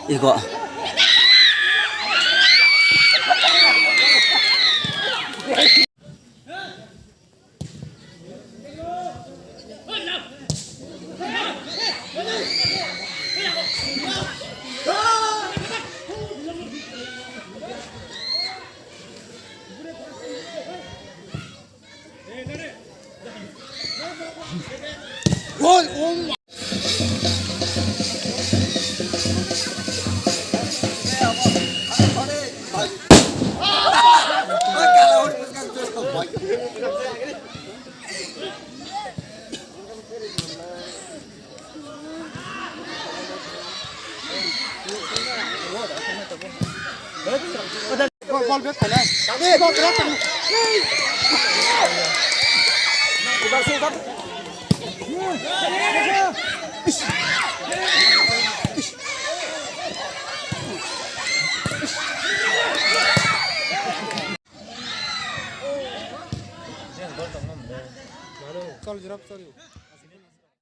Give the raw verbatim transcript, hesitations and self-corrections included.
Iko. Gol! Oh my! Bol, bol, bek khailai. Bol, bol, bol. Chal, jirap, chal.